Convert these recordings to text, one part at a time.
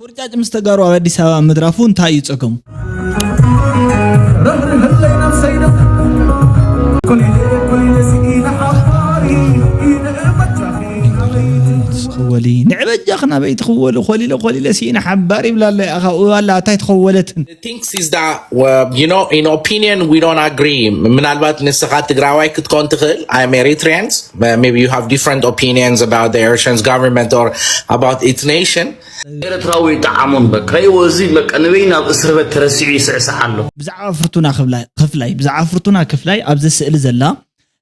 ቁርጫጭ ምስ ተጋሩ ኣብ ኣዲስ ኣበባ ምድራፉ እንታይ እዩ ጸገሙ? ትኸወሊ ንዕበጃ ክናበይ ትኽወሉ ኮሊለ ኮሊለ ሲኢነ ሓባር ይብላለ ኣኻ ዋላ እንታይ ትኸወለትን? Thinks is that, well, you know, in opinion we don't agree. ምናልባት ንስኻ ትግራዋይ ክትኮን ትኽእል። I'm Eritreans. Maybe you have different opinions about the Eritrean government or about its nation. ኤርትራዊ ይጠዓሞም በቃ ይወዚ በቃ ንበይ ናብ እስርበት ተረሲዑ ይስዕስዕ ኣሎ። ብዛዕባ ፍርቱና ክፍላይ ብዛዕባ ፍርቱና ክፍላይ ኣብዚ ስእሊ ዘላ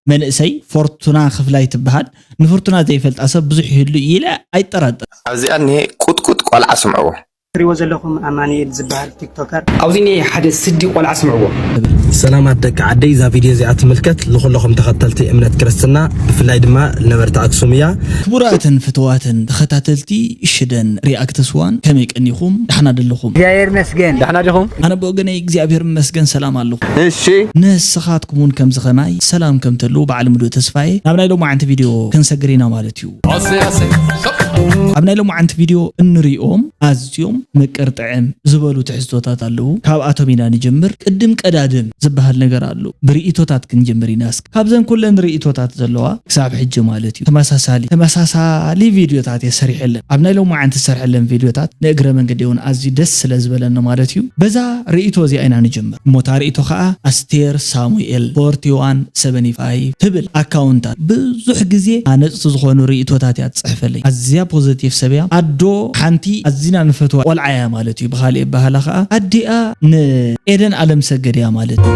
መንእሰይ ፎርቱና ክፍላይ ትበሃል። ንፍርቱና ዘይፈልጣ ሰብ ብዙሕ ይህሉ ኢለ ኣይጠራጠር። ኣብዚኣ እኒሀ ቁጥቁጥ ቆልዓ ስምዕዎ። ትሪዎ ዘለኹም ኣማኒኤል ዝበሃል ቲክቶከር። ኣብዚ እኒሀ ሓደ ስዲ ቆልዓ ስምዕዎ። ሰላማት ደቂ ዓደይ እዛ ቪድዮ እዚኣ ትምልከት ልኹለኹም ተኸተልቲ እምነት ክርስትና ብፍላይ ድማ ልነበርቲ ኣክሱም እያ። ክቡራትን ፍትዋትን ተኸታተልቲ ሽደን ሪኣክትስ ዋን ከመይ ቀኒኹም ዳሕና ደለኹም? እግዚኣብሔር ይመስገን። ዳሕና ዲኹም? ኣነ ብወገነይ እግዚኣብሔር ይመስገን ሰላም ኣለኹ። እሺ። ንስኻትኩም እውን ከምዚ ኸማይ ሰላም ከም ተሉ በዓል ምሉእ ተስፋ እየ። ናብ ናይ ሎማዓንቲ ቪድዮ ክንሰግር ኢና ማለት እዩ። ኣብ ናይ ሎማዓንቲ ቪድዮ እንሪኦም ኣዝዮም ምቅር ጥዕም ዝበሉ ትሕዝቶታት ኣለዉ። ካብኣቶም ኢና ንጀምር። ቅድም ቀዳድም ዝበሃል ነገር ኣሎ። ብርእይቶታት ክንጀምር ኢና እስኪ። ካብዘን ኩለን ርእይቶታት ዘለዋ ክሳብ ሕጂ ማለት እዩ ተመሳሳሊ ተመሳሳሊ ቪድዮታት እየ ሰሪሐለን። ኣብ ናይ ሎማዓንቲ ዝሰርሐለን ቪድዮታት ንእግረ መንገዲ እውን ኣዝዩ ደስ ስለ ዝበለኒ ማለት እዩ። በዛ ርእይቶ እዚኣ ኢና ንጀምር። እሞ እታ ርእይቶ ከዓ ኣስቴር ሳሙኤል ፎርቲ ዋን ሰቨንቲ ፋይቭ ትብል ኣካውንታት ብዙሕ ግዜ ሃነፅቲ ዝኾኑ ርእይቶታት እያ ትፅሕፈለይ። ኣዝያ ፖዘቲቭ ሰብ እያ። ኣዶ ሓንቲ ኣዚና ንፈትዋ ቆልዓ እያ ማለት እዩ። ብኻሊእ ኣበሃህላ ከዓ ኣዲኣ ንኤደን ኣለምሰገድ እያ ማለት እዩ።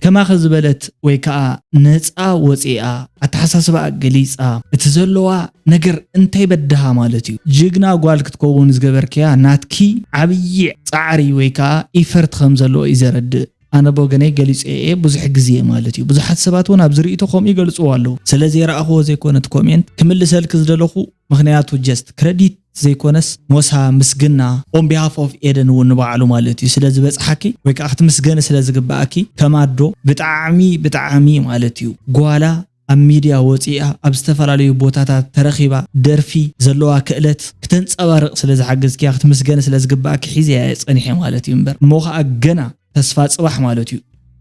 ከማኸ ዝበለት ወይ ከዓ ነፃ ወፂኣ ኣተሓሳስባኣ ገሊፃ እቲ ዘለዋ ነገር እንታይ በድሃ ማለት እዩ። ጅግና ጓል ክትከውን ዝገበርክያ ናትኪ ዓብዪ ፃዕሪ ወይ ከዓ ኢፈርት ከም ዘለዎ እዩ ዘረድእ። ኣነ ብወገነይ ገሊፀ እየ ብዙሕ ግዜ ማለት እዩ። ብዙሓት ሰባት እውን ኣብዚ ርእይቶ ከምኡ ይገልፅዎ ኣለዉ። ስለ ዘይረኣኽዎ ዘይኮነ እቲ ኮሜንት ክምልሰልኪ ዝደለኹ ምኽንያቱ ጀስት ክረዲት ዘይኮነስ ሞሳ ምስግና on behalf of ኤደን እውን ንባዕሉ ማለት እዩ ስለ ዝበፅሓኪ ወይ ከዓ ክትምስገኒ ስለ ዝግባኣኪ ከም ኣዶ ብጣዕሚ ብጣዕሚ ማለት እዩ ጓላ ኣብ ሚድያ ወፂኣ ኣብ ዝተፈላለዩ ቦታታት ተረኺባ ደርፊ ዘለዋ ክእለት ክተንፀባርቕ ስለ ዝሓገዝክያ ክትምስገኒ ስለ ዝግባኣኪ ሒዘያ እየ ፀኒሐ ማለት እዩ እምበር እሞ ከዓ ገና ተስፋ ፅባሕ ማለት እዩ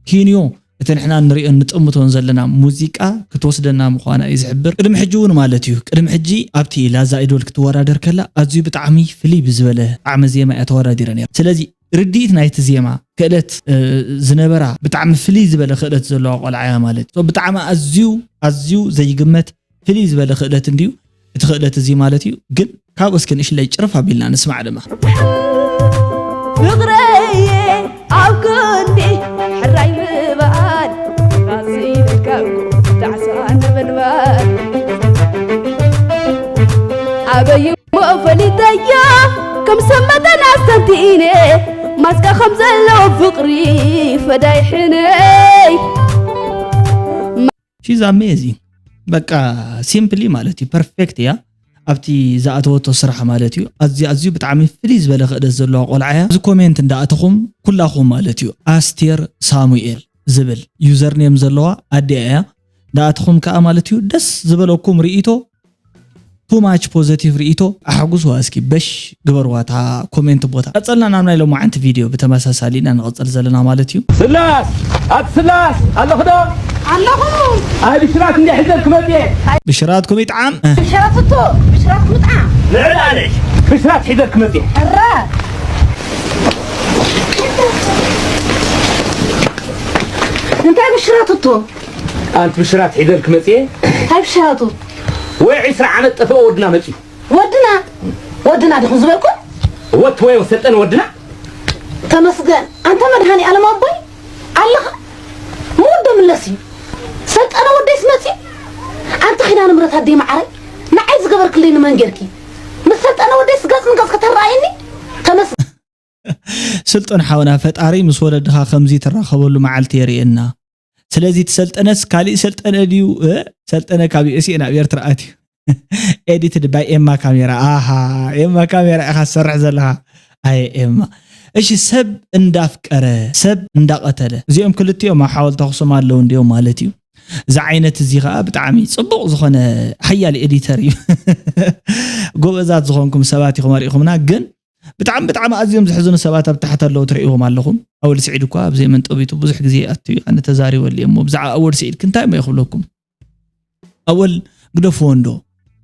ኪንዮ እቲ ንሕና ንሪኦን ንጥምቶን ዘለና ሙዚቃ ክትወስደና ምዃና እዩ ዝሕብር። ቅድሚ ሕጂ እውን ማለት እዩ። ቅድሚ ሕጂ ኣብቲ ላዛ ኢዶል ክትወዳደር ከላ ኣዝዩ ብጣዕሚ ፍልይ ብዝበለ ጣዕመ ዜማ እያ ተወዳዲራ ነይራ። ስለዚ ርድኢት ናይቲ ዜማ ክእለት ዝነበራ ብጣዕሚ ፍልይ ዝበለ ክእለት ዘለዋ ቆልዓ እያ ማለት እዩ። ብጣዕሚ ኣዝዩ ኣዝዩ ዘይግመት ፍልይ ዝበለ ክእለት እንድዩ እቲ ክእለት እዚ ማለት እዩ። ግን ካብኡ እስኪ ንእሽለይ ጭርፍ ኣቢልና ንስማዕ ድማ። ፍቕረየ ኣብ ክንዲ ሕራይ ምባል ራስ ኢልካ ዳዕሳ ነበልባል ኣበይ እሞ ፈሊጠዮ ከም ሰብ መጠን ኣስተንቲነ ማስቃ ከም ዘለዎ ፍቕሪ ፈዳይ ሕነይ She's amazing። በቃ ሲምፕሊ ማለት እዩ ፐርፌክት እያ ኣብቲ ዝኣተወቶ ስራሕ ማለት እዩ። ኣዝዩ ኣዝዩ ብጣዕሚ ፍልይ ዝበለ ክእለት ዘለዋ ቆልዓ እያ። እዚ ኮሜንት እንዳኣተኹም ኩላኹም ማለት እዩ ኣስቴር ሳሙኤል ዝብል ዩዘርኔም ዘለዋ ኣዲኣ እያ። እንዳኣተኹም ከዓ ማለት እዩ ደስ ዝበለኩም ርእይቶ ቱ ማች ፖዘቲቭ ርእይቶ ኣሐጉስዋ እስኪ በሽ ግበርዋ እታ ኮሜንት ቦታ ቀጸልና ናብ ናይ ሎማዓንቲ ቪድዮ ብተመሳሳሊ ኢና ንቐጽል ዘለና ማለት እዩ። ስላስ ኣቲ ስላስ ኣለኹ ዶ ኣለኹ ኣይ ብሽራት እንዲያ ሒዘልክ መፅየ ብሽራትኩም ይጥዓም ብሽራትቶ ብሽራትኩም ይጥዓም ንዕድ ኣለሽ ብሽራት ሒዘልክ መፅየ ሕረ እንታይ ብሽራትቶ ኣንቲ ብሽራት ሒዘልክ መፅየ እንታይ ብሽራቱ ወይ ዒስራ ዓመት ጠፍኦ ወድና መፅዩ ወድና ወድና ዲኹም ዝበልኩም? እወ እትወዮ ሰልጠነ ወድና። ተመስገን ኣንታ መድሃኒኣለም ኣቦይ ኣለኻ ምወዶ ምለስ እዩ ሰልጠነ ወደይስ መፅዩ ኣንታ ኪዳነ ምሕረት ኣደይ መዓረይ፣ ንዓይ ዝገበርክለይ ንመን ጌርኪ? ምስ ሰልጠነ ወደይ ስጋፅ ንገፅ ከተረኣየኒ? ተመስ- ስልጡን ሓውና፣ ፈጣሪ ምስ ወለድኻ ከምዚ ትራኸበሉ መዓልቲ የርእየና። ስለዚ ትሰልጠነስ ካሊእ ሰልጠነ ድዩ? እ? ሰልጠነ ካብ ዩ ኤስ ኤ ናብ ኤርትራ ኣትዩ። ኤዲትድ ባይ ኤማ ካሜራ። ኣሃ፣ ኤማ ካሜራ ኢኻ ትሰርሕ ዘለኻ። ኣየ ኤማ። እሺ፣ ሰብ እንዳፍቀረ ሰብ እንዳቐተለ፣ እዚኦም ክልቲኦም ኣብ ሓወልቲ ኣኽሱም ኣለዉ እንዲዮም ማለት እዩ። እዚ ዓይነት እዚ ከዓ ብጣዕሚ ፅቡቕ ዝኾነ ሓያል ኤዲተር እዩ። ጎበዛት ዝኾንኩም ሰባት ኢኹም ኣሪእኹምና። ግን ብጣዕሚ ብጣዕሚ ኣዝዮም ዘሕዝኑ ሰባት ኣብ ታሕቲ ኣለዉ ትርእይዎም ኣለኹም። ኣወል ስዒድ እኳ ኣብ ዘመን ጠቢቱ ብዙሕ ግዜ ኣትዩ ኣነ ተዛሪበሉ እየ እሞ ብዛዕባ ኣወል ስዒድ ክንታይ እሞ ይኽብለኩም? ኣወል ግደፍዎ እንዶ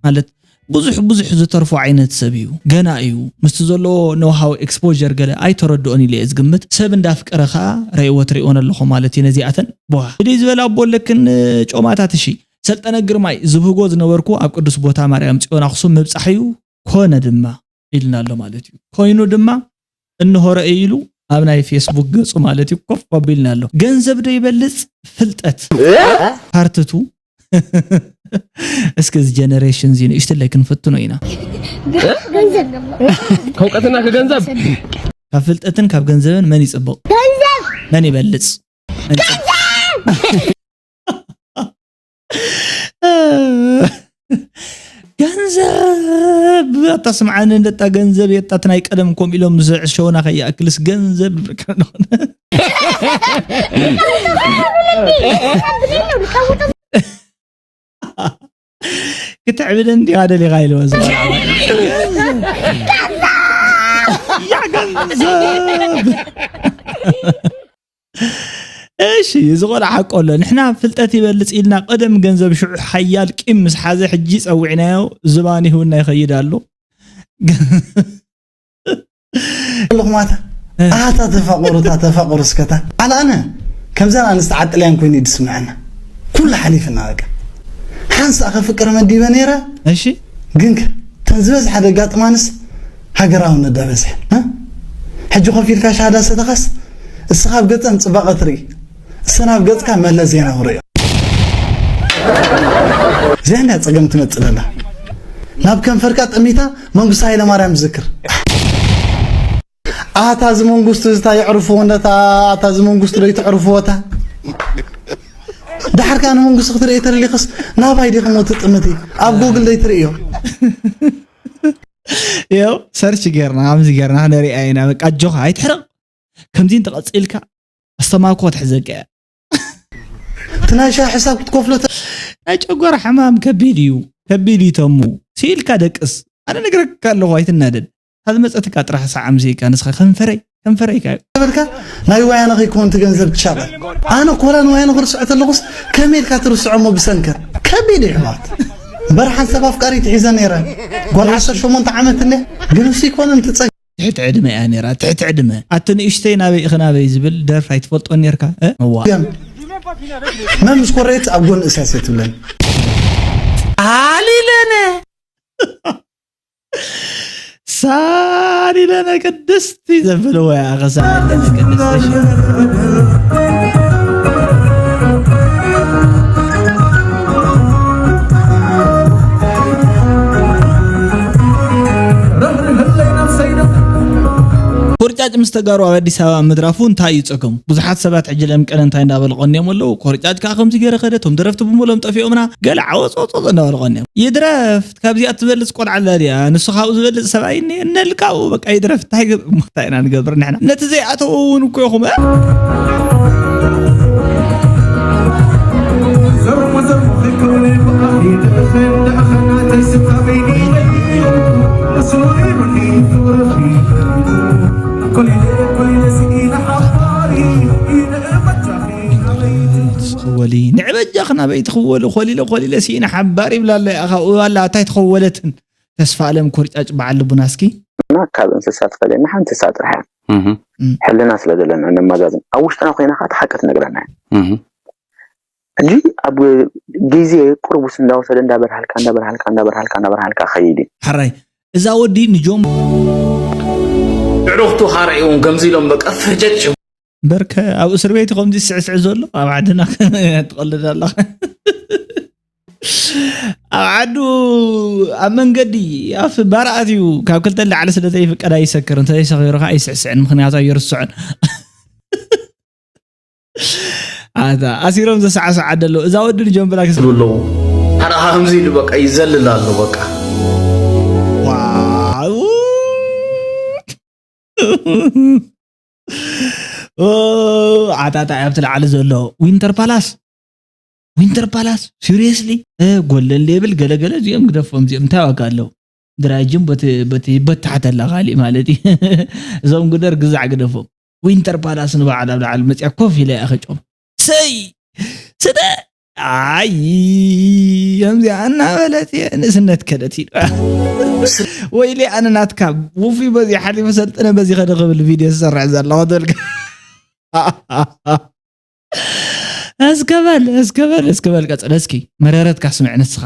ማለት ብዙሕ ብዙሕ ዝተርፎ ዓይነት ሰብ እዩ። ገና እዩ ምስቲ ዘለዎ ኖሃው ኤክስፖር ገለ ኣይተረድኦን ኢለ እየ ዝግምት። ሰብ እንዳፍቀረ ከዓ ረእይዎ ትርእይዎን ኣለኹ ማለት እዩ። ነዚኣተን ቧ ብደይ ዝበለ ኣቦ ኣለክን ጮማታት እሺ። ሰልጠነ ግርማይ ዝብህጎ ዝነበርኩ ኣብ ቅዱስ ቦታ ማርያም ፅዮን ኣኽሱም ምብፃሕ እዩ። ኮነ ድማ ኢልና ኣሎ ማለት እዩ። ኮይኑ ድማ እንሆ ረእ ኢሉ ኣብ ናይ ፌስቡክ ገፁ ማለት እዩ ኮፍ ኣቢልና ኣሎ። ገንዘብ ዶ ይበልፅ ፍልጠት? ፓርትቱ እስኪ እዚ ጀነሬሽን እዚ ንእሽትለይ ክንፍትኖ ኢና። ከእውቀትና ከገንዘብ ካብ ፍልጠትን ካብ ገንዘብን መን ይፅብቕ? መን ይበልፅ? መን ይፅብቕ? ገንዘብ ኣታ ስምዓኒ እንደጣ ገንዘብ የጣት ናይ ቀደም ኮም ኢሎም ዝዕሸውና ከይኣክልስ ገንዘብ ይብልካ ኣለኹ። ክትዕብደን እንዲኻ ደሊኻ ኢልዎ ዝበልዓ ያ ገንዘብ እሺ እዚ ቆልዓ ሓቆ ኣሎ። ንሕና ፍልጠት ይበልፅ ኢልና ቀደም ገንዘብ ሽዑ ሓያል ቂም ምስ ሓዘ ሕጂ ፀዊዕናዮ ዝባን ይህውና ይኸይድ ኣሎ። ኣለኹም ኣታ ኣታ ተፋቆሩ እታ ተፋቆሩ እስከታ ኣላ ኣነ ከምዘን ኣንስቲ ዓጥልያን ኮይኑ ድስምዐና ኩሉ ሓሊፍና በቃ ሓንሳ ከፍቅር መዲበ ነይረ እሺ ግን ተን ዝበዝሓ ደጋጥማንስ ሃገራውነት ዳበዝሐ ሕጂ ኮፍ ኢልካ ሻሃዳ ሰተኻስ እስኻ ኣብ ገፀን ፅባቐ ትርኢ እሰን ኣብ ገፅካ መለስ ዜናዊ ርእዮ እዚኣ እንድያ ፀገም ትመፅእ ዘላ ናብ ከንፈርካ ጠሚታ መንግስቱ ሃይለማርያም ዝክር ኣታ እዚ መንግስቱ ዝታ የዕርፍዎ እንደታ ኣታ እዚ መንግስቱ ዶ ይትዕርፍዎ እታ ዳሕርካ ንመንግስቱ ክትርኢ ተደሊኽስ ናባይ ዲኹም ትጥምቲ ኣብ ጎግል ዶ ይትርእዮ ያው ሰርች ጌርና ከምዚ ጌርና ነሪኣ ኢና በቃ ኣጆኻ ኣይትሕረቕ ከምዚ እንተቐፂልካ ኣስተማኮ ትሕዘካ እያ እቲ ናይ ሻሂ ሕሳብ ክትከፍሎ ተ- ናይ ጨጓራ ሕማም ከቢድ እዩ ከቢድ እዩ ተሙ ስኢልካ ደቅስ ኣነ ነግረካ ኣለኹ ኣይትናደድ ካብ ዝመፀትካ ጥራሕ ሰዓም ዘይካ ንስኻ ከንፈረይ ከንፈረይ ካ ተበልካ ናይ ወያነ ከይኮን እቲ ገንዘብ ትሻቐል ኣነ ኮላ ንወያነ ክርስዖ ተለኹስ ከመይ ኢልካ ትርስዖ እሞ ብሰንከ ከቢድ እዩ ሕማት እምበር ሓንሳብ ኣፍቃሪት ሒዘ ነይረ ጓል ዓሰርተ ሸሞንተ ዓመት እንድያ ግን እሱ ይኮነ እንትፀግ ትሕቲ ዕድመ እያ ነይራ ትሕቲ ዕድመ ኣቲ ንእሽተይ ናበይ ኢኺ ናበይ ዝብል ደርፊ ኣይትፈልጦን ነርካ እ? መዋ ገም መምስ ኮረየት ኣብ ጎን እሳስ ትብለን ኣሊለነ ሳሊለነ ቅድስቲ ዘብልዎ እያ ኸሳሊለነ ቅድስቲ ኮርጫጭ ምስ ተጋሩ ኣብ ኣዲስ ኣበባ ምድራፉ እንታይ እዩ ጸገሙ? ብዙሓት ሰባት ሕጂ ለምቀለ እንታይ እንዳበሉ ቀንዮም ኣለዉ። ኮርጫጭ ከኣ ከምዚ ገይረ ከደ፣ እቶም ደረፍቲ ብምሎም ጠፊኦምና፣ ገለ ዓወጽ ወጽ ወጽ እንዳበሉ ቀንዮም። ይድረፍ፣ ካብዚኣ ትበልጽ ቆልዓ ኣላ ድያ? ንሱ ካብኡ ዝበልጽ ሰብኣይ እኒኤ እነልካኡ፣ በቃ ይድረፍ፣ እንታይ ገብ-፣ እንታይ ኢና ንገብር ንሕና? ነቲ ዘይኣተዎ እውን እኮ ኢኹም፣ እ? ትኽወሊ ንዕበጃ ክናበይ ትኽወሉ ኮሊለ ኮሊለ ስኢነ ሓባር ይብላ ኣሎ ካብኡ ኣላ እንታይ ተኸወለትን ተስፋ ኣለም ኮርጫጭ በዓል ልቡና እስኪ እና ካብ እንስሳ ትፈልየና ሓንቲ እንስሳ ጥራሕ እያ ሕልና ስለ ዘለና እነመዛዝን ኣብ ውሽጥና ኮይና ከዓ ሓቂ ትነግረና እያ ሕጂ ኣብ ግዜ ቁርቡስ እንዳወሰደ እንዳበርሃልካ እንዳበርሃልካ እንዳበርሃልካ እንዳበርሃልካ ከይድ እዩ። ሕራይ እዛ ወዲ ንጆም ኣዕሩኽቱ ካርዒዎም ከምዚ ኢሎም በቃ ፈጀጭ በርከ ኣብ እስር ቤት ከምዚ ስዕስዕ ዘሎ ኣብ ዓድና ትቐልድ ኣለኻ። ኣብ ዓዱ ኣብ መንገዲ ኣብ ባር ኣትዩ ካብ ክልተ ንላዕሊ ስለ ዘይፍቀድ ኣይሰክርን፣ እንተዘይሰኺሩ ከዓ ኣይስዕስዕን፣ ምኽንያቱ ኣይርስዖን። ኣታ ኣሲሮም ዘሰዓስዓ ደሎ እዛ ወዲ ንጀምብላ ክስ ኣለዉ። ኣነ ከምዚ ኢሉ በቃ ይዘልል ኣሎ በቃ። ዋው። ኦ፣ ዓጣጣ ኣብቲ ላዕሊ ዘሎ ዊንተር ፓላስ፣ ዊንተር ፓላስ ሲሪየስሊ፣ ጎለል ሌብል ገለገለ እዚኦም ግደፎም፣ እዚኦም እንታይ ዋጋ ኣለዉ? ድራጅም በቲ በቲ በታሕተ ኣላ ካሊእ ማለት እዩ። እዞም ጉደር ግዛዕ ግደፎም። ዊንተር ፓላስ ንባዕላ ኣብ ላዕሊ መፅያ ኮፍ ኢለ እያ ከጮም ሰይ ስደ ኣይ ከምዚኣ እናበለት እየ ንእስነት ከደት ኢሉ። ወይሊ ኣነ ናትካ ውፉይ በዚ ሓሊፉ ሰልጥነ በዚ ከደ ክብል ቪድዮ ዝሰርሕ ዘለኹ ትብል። እስከበል እስከበል እስከበል ቀፅለ እስኪ። መረረትካ ስምዕ ንስኻ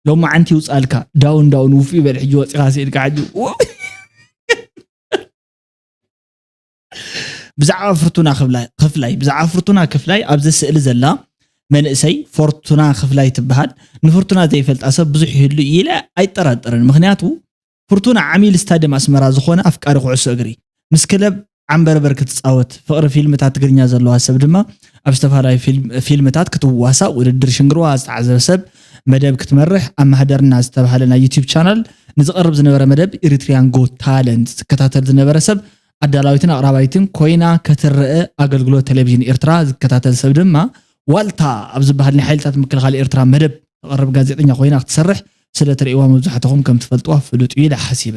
ሎማዓንቲ ይውፃልካ። ዳውን ዳውን ውፉይ በል ሕጂ ወፂኻ ስኢልካ ሕጂ። ብዛዕባ ፍርቱና ክፍላይ ክፍላይ ብዛዕባ ፍርቱና ክፍላይ ኣብዚ ስእሊ ዘላ መንእሰይ ፎርቱና ክፍላይ ትበሃል። ንፍርቱና ዘይፈልጣ ሰብ ብዙሕ ይህሉ ኢለ ኣይጠራጠርን። ምክንያቱ ፍርቱና ዓሚል ስታድየም ኣስመራ ዝኾነ ኣፍቃሪ ኩዕሶ እግሪ ምስ ክለብ ዓምበርበር ክትጻወት ፍቕሪ ፊልምታት ትግርኛ ዘለዋ ሰብ ድማ ኣብ ዝተፈላለዩ ፊልም- ፊልምታት ክትዋሳእ ውድድር ሽንግርዋ ዝተዓዘበ ሰብ መደብ ክትመርሕ ኣብ ማህደርና ዝተባህለ ናይ ዩቲዩብ ቻናል ንዝቐርብ ዝነበረ መደብ ኢሪትሪያን ጎ ታለንት ዝከታተል ዝነበረ ሰብ ኣዳላዊትን ኣቕራባይትን ኮይና ከትረአ ኣገልግሎት ቴሌቪዥን ኤርትራ ዝከታተል ሰብ ድማ ዋልታ ኣብ ዝበሃል ናይ ሓይልታት ምክልኻል ኤርትራ መደብ ተቕርብ ጋዜጠኛ ኮይና ክትሰርሕ ስለ ትርእይዋ መብዛሕትኹም ከም ትፈልጥዋ ፍሉጥ እዩ ኢለ ሓሲበ።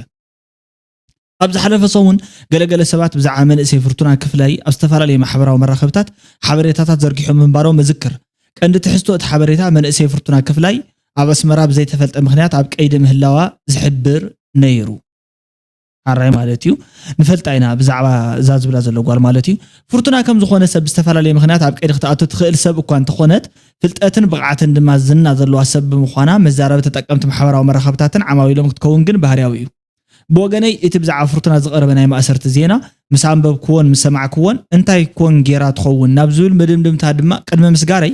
ኣብ ዝሓለፈ ሰሙን ገለገለ ሰባት ብዛዕባ መንእሰይ ፍርቱና ክፍላይ ኣብ ዝተፈላለዩ ማሕበራዊ መራኸብታት ሓበሬታታት ዘርጊሖም ምንባሮም እዝክር። ቀንዲ ትሕዝቶ እቲ ሓበሬታ መንእሰይ ፍርቱና ክፍላይ ኣብ ኣስመራ ብዘይተፈልጠ ምኽንያት ኣብ ቀይዲ ምህላዋ ዝሕብር ነይሩ። ሓራይ ማለት እዩ። ንፈልጣ ኢና ብዛዕባ እዛ ዝብላ ዘሎ ጓል ማለት እዩ። ፍርቱና ከም ዝኾነ ሰብ ብዝተፈላለየ ምኽንያት ኣብ ቀይዲ ክትኣቱ ትኽእል ሰብ እኳ እንተኾነት ፍልጠትን ብቕዓትን ድማ ዝና ዘለዋ ሰብ ብምዃና መዛረቢ ተጠቀምቲ ማሕበራዊ መራኸብታትን ዓማዊሎም ክትከውን ግን ባህርያዊ እዩ። ብወገነይ እቲ ብዛዕባ ፍርቱና ዝቐረበ ናይ ማእሰርቲ ዜና ምስ ኣንበብክዎን ምስ ሰማዕክዎን እንታይ ኮን ጌራ ትኸውን ናብ ዝብል መደምደምታ ድማ ቅድሚ ምስጋረይ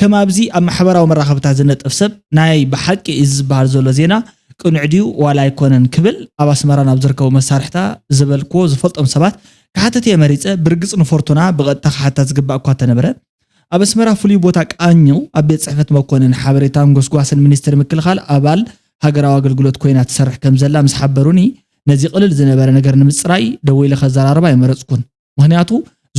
ከም ኣብዚ ኣብ ማሕበራዊ መራኸብታት ዝነጥፍ ሰብ ናይ ብሓቂ እዚ ዝበሃል ዘሎ ዜና ቅኑዕ ድዩ ዋላ ኣይኮነን ክብል ኣብ ኣስመራ ናብ ዝርከቡ መሳርሕታ ዝበልክዎ ዝፈልጦም ሰባት ክሓትት እየ መሪጸ። ብርግጽ ንፎርቱና ብቐጥታ ክሓታ ዝግባእ እኳ እንተነበረ ኣብ ኣስመራ ፍሉይ ቦታ ቃኘው ኣብ ቤት ጽሕፈት መኮንን ሓበሬታን ጎስጓስን ሚኒስትሪ ምክልኻል ኣባል ሃገራዊ ኣገልግሎት ኮይና ትሰርሕ ከም ዘላ ምስ ሓበሩኒ ነዚ ቅልል ዝነበረ ነገር ንምጽራይ ደዊለ ከዘራርባ ኣይመረጽኩን። ምኽንያቱ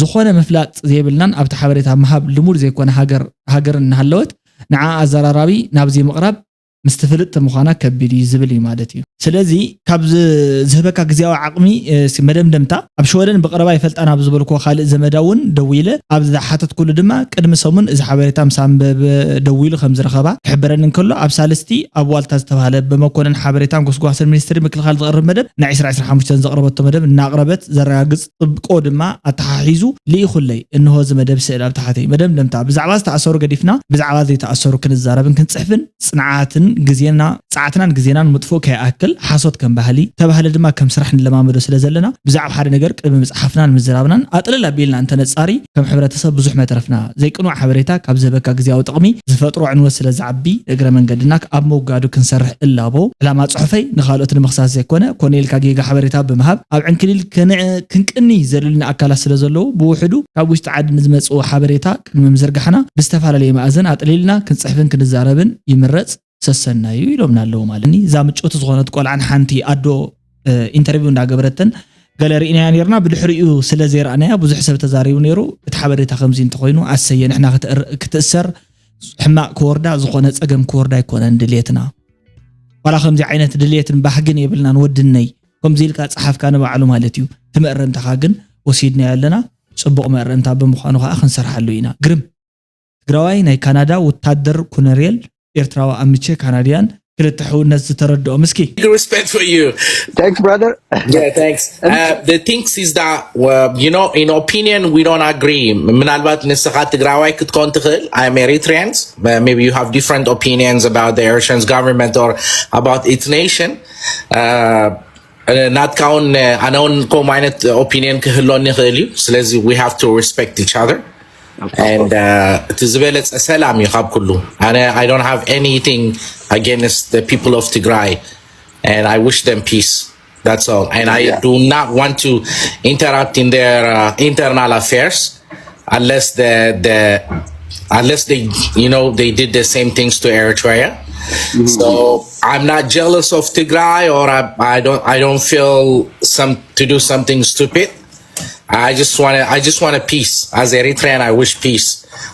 ዝኾነ ምፍላጥ ዘይብልናን ኣብቲ ሓበሬታ ምሃብ ልሙድ ዘይኮነ ሃገር ሃገርን እናሃለወት ንዓ ኣዘራራቢ ናብዚ ምቕራብ ምስቲ ፍልጥቲ ምዃና ከቢድ እዩ ዝብል እዩ ማለት እዩ። ስለዚ ካብ ዝ- ዝህበካ ግዜያዊ ዓቕሚ እ፣ ሲ- መደምደምታ ኣብ ሽወደን ብቐረባ ይፈልጣ ናብ ዝበልክዎ ካልእ ዘመዳ እውን ደዊለ ኣብ ዝሓተትኩሉ ድማ ቅድሚ ሰሙን እዚ ሓበሬታ ምስ ኣንበበ ደዊሉ ከም ዝረኸባ ክሕበረኒ እንከሎ ኣብ ሳልስቲ ኣብ ዋልታ ዝተባህለ ብመኮንን ሓበሬታን ጎስጓስን ሚኒስትሪ ምክልኻል ዝቐርብ መደብ ናይ ዕስራ ዕስራ ሓሙሽተ ዘቕረበቶ መደብ እናቕረበት ዘረጋግጽ ጥብቆ ድማ ኣተሓሒዙ ልኢኹለይ። እንሆ እዚ መደብ ስእሊ ኣብ ታሕተይ። መደምደምታ ብዛዕባ ዝተኣሰሩ ገዲፍና ብዛዕባ ዘይተኣሰሩ ክንዛረብን ክንጽሕፍን ጽንዓትን ግዜና ጻዕትናን ግዜናን ምጥፉእ ከይኣክል ሓሶት ከም ባህሊ ተባህለ ድማ ከም ስራሕ ንለማመዶ ስለ ዘለና ብዛዕባ ሓደ ነገር ቅድሚ ምጽሓፍናን ምዝራብናን ኣጥልል ኣቢልና እንተነጻሪ ከም ሕብረተሰብ ብዙሕ መትረፍና። ዘይቅኑዕ ሓበሬታ ካብ ዝህበካ ግዜያዊ ጥቕሚ ዝፈጥሮ ዕንወት ስለ ዝዓቢ እግረ መንገድና ኣብ ምውጋዱ ክንሰርሕ እላቦ። ዕላማ ጽሑፈይ ንኻልኦት ንምኽሳስ ዘይኮነ ኮነ ኢልካ ጌጋ ሓበሬታ ብምሃብ ኣብ ዕንክሊል ክንዕ- ክንቅኒ ዘድልዩና ኣካላት ስለ ዘለዉ ብውሕዱ ካብ ውሽጢ ዓዲ ንዝመጽኡ ሓበሬታ ቅድሚ ምዝርጋሕና ብዝተፈላለየ መኣዝን ኣጥሊልና ክንጽሕፍን ክንዛረብን ይምረጽ። ሰሰናዩ ኢሎምና ኣለዉ ማለት እዛ ምጭውቲ ዝኾነት ቆልዓን ሓንቲ ኣዶ ኢንተርቪው እንዳገበረተን ገለ ርኢናያ ነርና። ብድሕሪኡ ስለ ዘይረኣናያ ብዙሕ ሰብ ተዛሪቡ ነይሩ። እቲ ሓበሬታ ከምዚ እንተኾይኑ ኣሰየ ንሕና ክትእር- ክትእሰር ሕማቕ ክወርዳ ዝኾነ ጸገም ክወርዳ ኣይኮነን ድልየትና። ዋላ ከምዚ ዓይነት ድልየትን ባህግን የብልናን ወድነይ ከምዚ ኢልካ ጸሓፍካ ንባዕሉ ማለት እዩ። እቲ መእረምታኻ ግን ወሲድናዮ ኣለና። ጽቡቕ መእረምታ ብምዃኑ ከዓ ክንሰርሓሉ ኢና። ግርም ትግራዋይ ናይ ካናዳ ወታደር ኮነሬል ኤርትራዊ ኣምቼ ካናድያን ክልተ ሕውነት ዝተረድኦም እስኪ Big respect for you. Thanks, brother. Yeah, thanks. Uh, the things is that, uh, you know, in opinion, we don't agree. ምናልባት ንስኻ ትግራዋይ ክትኮን ትኽእል, I'm Eritreans, but maybe you have different opinions about the Eritrean government or about its nation. Uh, ናትካ እውን ኣነ እውን ከምኡ ዓይነት ኦፒኒየን ክህሎኒ ይኽእል እዩ። ስለዚ we have to respect each other. and uh, እቲ ዝበለጸ ሰላም እዩ ካብ ኩሉ። ኣነ I don't have anything against the people of Tigray, and I wish them peace. That's all. And I do not want to interrupt in their uh, internal affairs unless the the unless they you know they did the same things to Eritrea. So I'm not jealous of Tigray, or I, I don't I don't feel some to do something stupid. I just want to I just want a peace. As Eritrean, I wish peace.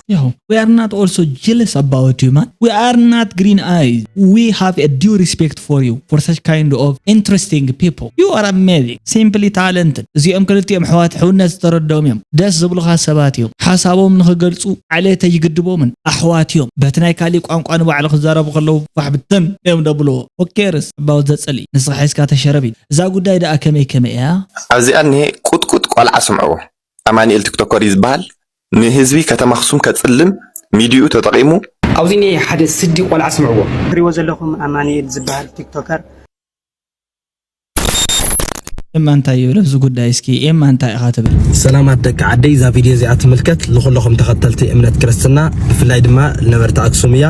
Yo, we are not also jealous about you, man. We are not green eyes. We have a due respect for you, for such kind of interesting people. You are amazing, simply talented. እዚኦም ክልቲኦም ኣሕዋት ሕውነት ዝተረድኦም እዮም። ደስ ዝብሉኻ ሰባት እዮም። ሓሳቦም ንኽገልጹ ዓሌት ኣይግድቦምን። ኣሕዋት እዮም። በቲ ናይ ካሊእ ቋንቋ ንባዕሉ ክዛረቡ ከለዉ ፋሕ ብትን እዮም ደብልዎ። Who cares about ዘጸሊ? ንስኻ ሒዝካ ተሸረብ እዩ። እዛ ጉዳይ ደኣ ከመይ ከመይ እያ? ኣብዚኣ እኒሄ ቁጥቁጥ ቆልዓ ስምዕዎ። ኣማኒኤል ቲክቶከር እዩ ዝበሃል። ንህዝቢ ከተማ ኣኽሱም ከፅልም ሚድይኡ ተጠቒሙ። ኣብዚ እኒሄ ሓደ ስዲ ቆልዓ ስምዕዎ። ትሪዎ ዘለኹም ኣማኒኤል ዝበሃል ቲክቶከር። ኤማ እንታይ ይብል ኣብዚ ጉዳይ? እስኪ ኤማ እንታይ ኢኻ ትብል? ሰላማት ደቂ ዓደይ፣ እዛ ቪድዮ እዚኣ ትምልከት ንኹለኹም ተኸተልቲ እምነት ክርስትና፣ ብፍላይ ድማ ለነበርቲ ኣክሱም እያ።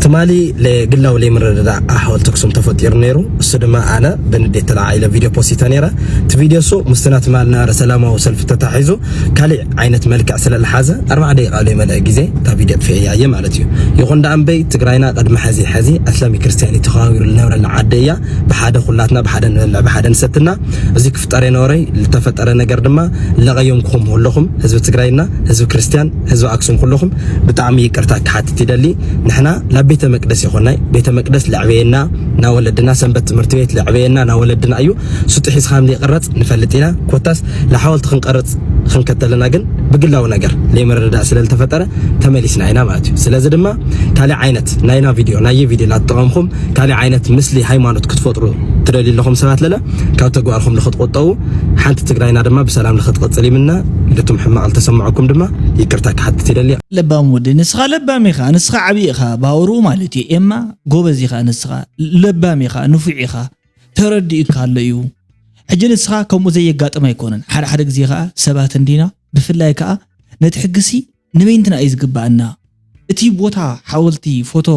ትማሊ ለግላው ለይምርድዳእ ኣሕዋልቲ ኣክሱም ተፈጢሩ ነይሩ። እሱ ድማ ኣነ ብንዴት ተለዓዒለ ቪድዮ ፖስተ ነይረ። እቲ ቪድዮ እሱ ምስትና ትማሊ ነበረ ሰላማዊ ሰልፊ ተታሒዙ ካሊእ ዓይነት መልክዕ ስለ ዝሓዘ ኣርባዓ ደቂቃ ዘይመልአ ግዜ እታ ቪድዮ ኣጥፊኤያ እየ ማለት እዩ። ይኹን ደኣ እምበይ ትግራይና ቅድሚ ሕዚ ሕዚ ኣስላሚ ክርስትያን እዩ ተኸባቢሩ ዝነብረላ ዓዲ እያ። ብሓደ ኩላትና ብሓደ ንበልዕ ብሓደ ንሰትና። እዚ ክፍጠር የነበረይ ዝተፈጠረ ነገር ድማ ለቐየምኩኹም ኩለኹም ህዝቢ ትግራይና ህዝቢ ክርስትያን ህዝቢ ኣክሱም ኩለኹም ብጣዕሚ ይቅርታ ክሓትት ይደሊ። ንሕና ናብ ቤተ መቅደስ ይኾናይ ቤተ መቅደስ ለዕበየና ናወለድና ሰንበት ትምህርቲ ቤት ለዕበየና ናወለድና እዩ። ሱጢ ሒዝካ ከም ዘይቅረጽ ንፈልጥ ኢና። ኮታስ ለሓወልቲ ክንቀርጽ ክንከተልና ግን ብግላዊ ነገር ለይመረዳእ ስለ ዝተፈጠረ ተመሊስና ኢና ማለት እዩ። ስለዚ ድማ ካልእ ዓይነት ናይና ቪድዮ ናየ ቪድዮ እናተጠቐምኩም ካልእ ዓይነት ምስሊ ሃይማኖት ክትፈጥሩ ትደልዩ ኣለኹም ሰባት ለለ ካብ ተግባርኩም ንክትቆጠቡ ሓንቲ ትግራይና ድማ ብሰላም ንክትቕፅል ይምነ። ልቱም ሕማቕ ዝተሰማዕኩም ድማ ይቅርታ ክሓትት ይደሊ። ለባም ወዲ ንስኻ ለባም ኢኻ፣ ንስኻ ዓብዪ ኢኻ፣ ባውሩ ማለት እዩ። ኤማ ጎበዝ ኢኻ፣ ንስኻ ለባም ኢኻ፣ ንፉዕ ኢኻ፣ ተረዲኡካ ኣሎ እዩ። ሕጂ ንስኻ ከምኡ ዘየጋጥም ኣይኮነን። ሓደ ሓደ ግዜ ከዓ ሰባት እንዲና፣ ብፍላይ ከዓ ነቲ ሕግሲ ንበይንትና እዩ ዝግባኣና። እቲ ቦታ ሓወልቲ ፎቶ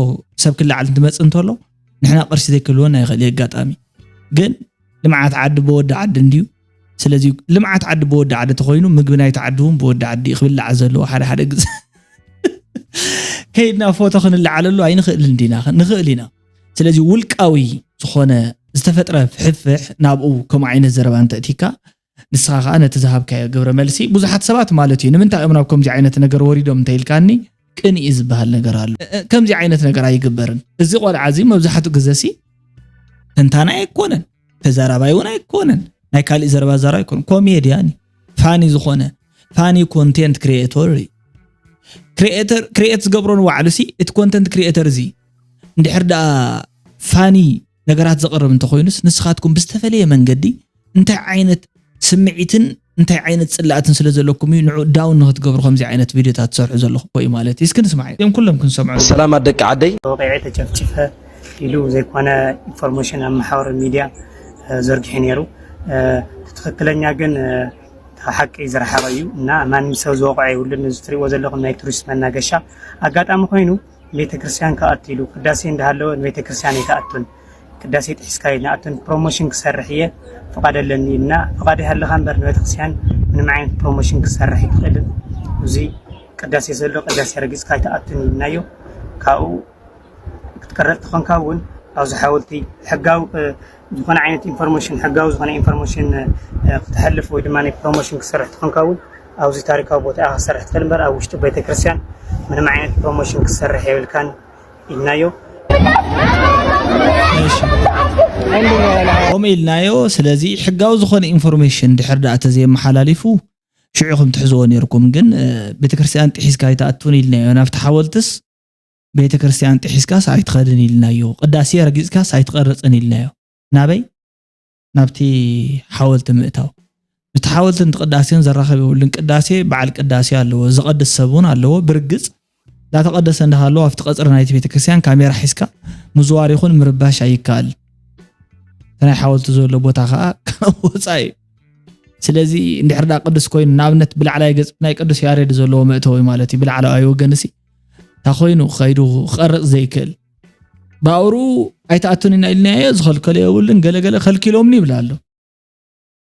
ሰብ ክለዓል እንትመጽእ እንተሎ ንሕና ቅርሲ ዘይክህልወና ይኽእል እዩ ኣጋጣሚ። ግን ልምዓት ዓዲ ብወዲ ዓዲ እንድዩ። ስለዚ ልምዓት ዓዲ ብወዲ ዓዲ ተኾይኑ ምግቢ ናይቲ ዓዲ እውን ብወዲ ዓዲ እዩ ክብላዕ ዘለዎ ሓደ ሓደ ግዜ። ከይድና ፎቶ ክንለዓለሉ ኣይንኽእልን ዲና? ንኽእል ኢና። ስለዚ ውልቃዊ ዝኾነ ዝተፈጥረ ፍሕፍሕ ናብኡ ከምኡ ዓይነት ዘረባ እንተእቲካ ንስኻ ከዓ ነቲ ዝሃብካዮ ግብረ መልሲ ብዙሓት ሰባት ማለት እዩ ንምንታይ እዮም ናብ ከምዚ ዓይነት ነገር ወሪዶም እንተኢልካኒ ቅንኢ ዝበሃል ነገር ኣሎ። ከምዚ ዓይነት ነገር ኣይግበርን። እዚ ቆልዓ እዚ መብዛሕትኡ ግዘ ሲ ተንታናይ ኣይኮነን፣ ተዛራባይ እውን ኣይኮነን፣ ናይ ካሊእ ዘረባ ዛራ ኣይኮነን። ኮሜድያን እዩ። ፋኒ ዝኾነ ፋኒ ኮንቴንት ክሪኤቶር እዩ። ክሪኤተር ክሪኤት ዝገብሮ ንባዕሉ ሲ እቲ ኮንተንት ክሪኤተር እዚ እንድሕር ደኣ ፋኒ ነገራት ዘቕርብ እንተኾይኑስ ንስኻትኩም ብዝተፈለየ መንገዲ እንታይ ዓይነት ስምዒትን እንታይ ዓይነት ፅላእትን ስለ ዘለኩም እዩ ንዑ ዳውን ንክትገብሩ ከምዚ ዓይነት ቪድዮታት ትሰርሑ ዘለኹም እዩ ማለት እዩ። እስኪ ንስማዕ እዮም ኩሎም ክንሰምዑ። ሰላማት ደቂ ዓደይ። ተወቂዐ ተጨፍጭፈ ኢሉ ዘይኮነ ኢንፎርሜሽን ኣብ ማሕበራዊ ሚድያ ዘርጊሑ ነይሩ። ትክክለኛ ግን ካብ ሓቂ ዝረሓቐ እዩ እና ማንም ሰብ ዝወቕዖ የብሉን። እዚ ትሪእዎ ዘለኹም ናይ ቱሪስት መናገሻ ኣጋጣሚ ኮይኑ ቤተክርስትያን ክኣቱ ኢሉ ቅዳሴ እንዳሃለወ ንቤተክርስትያን ኣይትኣቱን። ቅዳሴ ጥሒስካ ኣይንኣቱን። ፕሮሞሽን ክሰርሕ እየ ፍቓድ ኣለኒ ኢልና ፍቓድ ይሃልኻ እምበር ንቤተክርስትያን ምንም ዓይነት ፕሮሞሽን ክሰርሕ ኣይትኽእልን። እዚ ቅዳሴ ዘሎ ቅዳሴ ረጊፅካ ኣይትኣቱን ኢልናዮ። ካብኡ ክትቀረፅ ተኾንካ እውን ኣብዚ ሓወልቲ ሕጋዊ ዝኾነ ዓይነት ኢንፎርሜሽን ሕጋዊ ዝኾነ ኢንፎርሜሽን ክተሕልፍ ወይ ድማ ናይ ፕሮሞሽን ክሰርሕ ተኾንካ እውን ኣብዚ ታሪካዊ ቦታ ኢኻ ክሰርሕ ትኽእል እምበር ኣብ ውሽጢ ቤተክርስትያን ምንም ዓይነት ፕሮሞሽን ክሰርሕ የብልካን ኢልናዮ። ከምኡ ኢልናዮ። ስለዚ ሕጋዊ ዝኾነ ኢንፎርሜሽን ድሕር ደኣ ተዘየመሓላሊፉ ሽዑኹም ትሕዝዎ ነይርኩም። ግን ቤተክርስትያን ጥሒስካ ኣይትኣቱን ኢልናዮ። ናብቲ ሓወልትስ ቤተክርስትያን ጥሒስካስ ኣይትኸድን ኢልናዮ። ቅዳሴ ረጊፅካስ ኣይትቐርፅን ኢልናዮ። ናበይ? ናብቲ ሓወልቲ ምእታው። ምስቲ ሓወልትን ቅዳሴን ዘራኸብ የብሉን። ቅዳሴ በዓል ቅዳሴ ኣለዎ፣ ዝቐድስ ሰብ እውን ኣለዎ። ብርግፅ እንዳተቐደሰ እንዳሃለወ ኣብቲ ቀፅሪ ናይቲ ቤተክርስትያን ካሜራ ሒዝካ ምዝዋር ይኹን ምርባሽ ኣይከኣልን። እቲ ናይ ሓወልቲ ዘሎ ቦታ ከዓ ካብ ወፃኢ እዩ። ስለዚ እንድሕር ዳ ቅዱስ ኮይኑ፣ ንኣብነት ብላዕላይ ገጽ ናይ ቅዱስ ያሬድ ዘለዎ መእተዊ ማለት እዩ፣ ብላዕለዋይ ወገን እሲ፣ እንታ ኮይኑ ከይዱ ክቐርጽ ዘይክእል፣ ብኣውርኡ ኣይትኣቱን ኢና ኢልናዮ፣ ዝኸልከሎ የብሉን፣ ገለ ገለ ከልኪሎምኒ ይብል ኣሎ።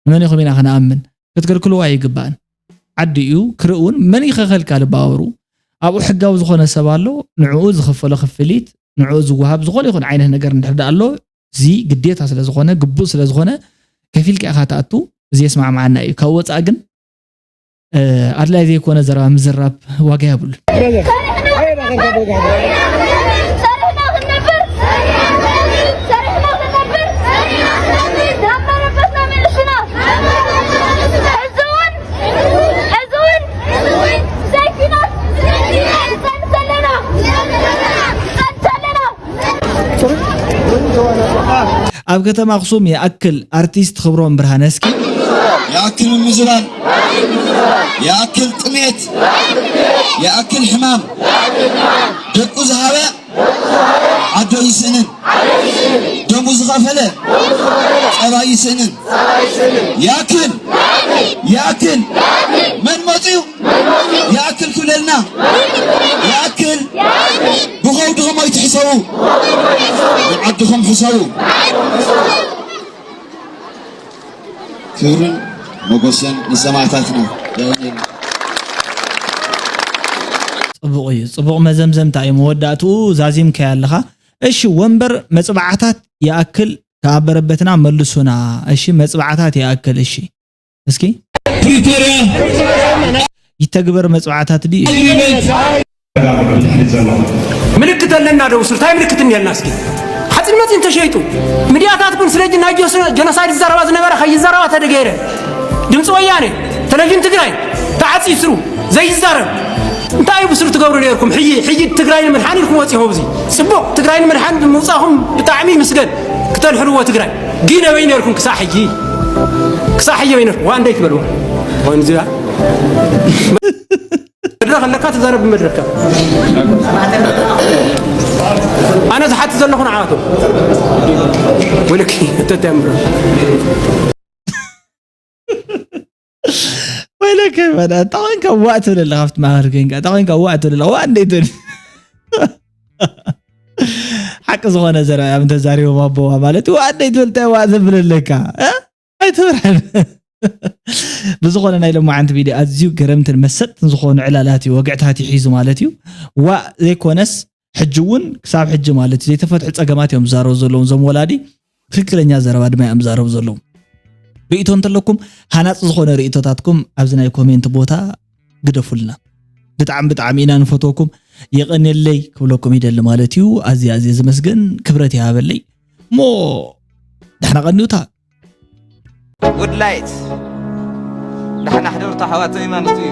ንመን ኢኹም ኢና ክንኣምን? ክትክልክልዎ ኣይግባእን። ዓዲ እዩ፣ ክርኢ እውን መን እዩ ከኸልካሊ ብኣውርኡ? ኣብኡ ሕጋዊ ዝኾነ ሰብ ኣሎ፣ ንዕኡ ዝኽፈሎ ክፍሊት፣ ንዕኡ ዝወሃብ ዝኾነ ይኹን ዓይነት ነገር እንድሕር ደኣ ኣሎ፣ እዚ ግዴታ ስለ ዝኾነ፣ ግቡእ ስለ ዝኾነ፣ ከፊልካ ኢኻ ትኣቱ፣ እዚ የስማዕምዓና እዩ። ካብ ወጻኢ ግን፣ እ፣ ኣድላይ ዘይኮነ ዘረባ ምዝራብ ዋጋ የብሉን። ሰሪሕና ክንነብር፣ ሰሪሕና ክንነብር፣ ናብ መረበትና መልሱና። ሕዚ እውን፣ ሕዚ እውን፣ ብዘይ ኲናት ንጸንት ኣለና፣ ንጸንት ኣለና። ኣብ ከተማ ኣኽሱም ይኣክል ኣርቲስት ክብሮም ብርሃነ እስኪ። ይኣክል ምምዝባል፣ ይኣክል ጥሜት፣ ይኣክል ሕማም። ደቁ ዝሃበ ዓዶ ይስእንን፣ ደሙ ዝኸፈለ ጸባ ይስእንን። ይኣክል፣ ይኣክል። መን መጽዩ? ይኣክል ክብለልና፣ ይኣክል። ብኸብድኹም ኣይትሕሰቡ፣ ንዓድኹም ሕሰቡ። ክብርን ሞገስን ንሰማእታትና። የቐንየልና። ጽቡቕ እዩ። ጽቡቕ መዘምዘምታ እዩ። መወዳእትኡ ዛዚምካዮ ኣለኻ። እሺ፣ ወንበር መጽባዕታት ይኣክል ከኣበረበትና መልሱና። እሺ፣ መጽባዕታት ይኣክል። እሺ፣ እስኪ ፕሪቶሪያ ይተግበር መጽባዕታት ድዩ? ኣግሪመንት። ምልክት ኣለና ዶ? ስርታይ ምልክት እኒሀልና እስኪ። ሓፂን መፂን ተሸይጡ። ሚዲያታት ግን ስለ ናይ ጆስ-፣ ጀኖሳይድ ዝዛረባ ዝነበረ ከይዛረባ ተደገይረ። ድምፂ ወያነ፣ ቴሌቪዥን ትግራይ ተዓፂዩ ስሩ ዘይዛረብ። እንታይ እዩ ብስሩ ትገብሩ ነይርኩም? ሕጂ፣ ሕጂ ትግራይ ንምድሓን ኢልኩም ወፂኹም ኣብዚ። ፅቡቕ፣ ትግራይ ንምድሓን ምውፃኹም ብጣዕሚ ይምስገን። ክተድሕንዎ ትግራይ። ግን ኣበይ ነይርኩም ክሳዕ ሕጂ? ክሳዕ ሕጂ ኣበይ ነይርኩም? ዋ፣ እንደይ ትበልዎ? ወይም እዚኣ መድረኽ ኣለካ፣ ትዛረብ ብመድረኽካ። ኣነ ዝሓትት ዘለኹ ንዓኣቶም። ወይለኪ፣ እተት ኣምር። ወይለከ፣ በዳ፣ እንታይ ኮንካ ዋእ ትብል ኣለኻ? ኣብቲ ማእኸል ኮንካ፣ እንታይ ኮንካ ዋእ ትብል ኣለኻ? ዋእ እንዴት ትብል? ሓቂ ዝኾነ ዘረባ እዮም ተዛሪቦም ኣቦዋ ማለት እዩ። ዋእ እንዴት ትብል፣ እንታይ ዋእ ዘብል ኣለካ? እ? ኣይትፍርሐን። ብዝኾነ ናይ ሎማዓንቲ ቪድዮ ኣዝዩ ገረምትን መሰጥትን ዝኾኑ ዕላላት እዩ፣ ወግዕታት እዩ ሒዙ ማለት እዩ። ዋእ ዘይኮነስ ሕጂ እውን ክሳብ ሕጂ ማለት እዩ ዘይተፈትሑ ጸገማት እዮም ዝዛረቡ ዘለዉ እዞም ወላዲ። ትክክለኛ ዘረባ ድማ እዮም ዝዛረቡ ዘለዉ። ርእይቶ እንተለኩም፣ ሃናጺ ዝኾነ ርእይቶታትኩም ኣብዚ ናይ ኮሜንት ቦታ ግደፉልና። ብጣዕሚ ብጣዕሚ ኢና ንፈትወኩም። የቐንየለይ ክብለኩም ይደሊ ማለት እዩ። ኣዝየ ኣዝየ ዝመስገን፣ ክብረት ይሃበለይ። እሞ ዳሕና ቀንዩታ። ጉድ ላይት ዳሕና ሕደርታ ኣሕዋተይ ማለት እዩ።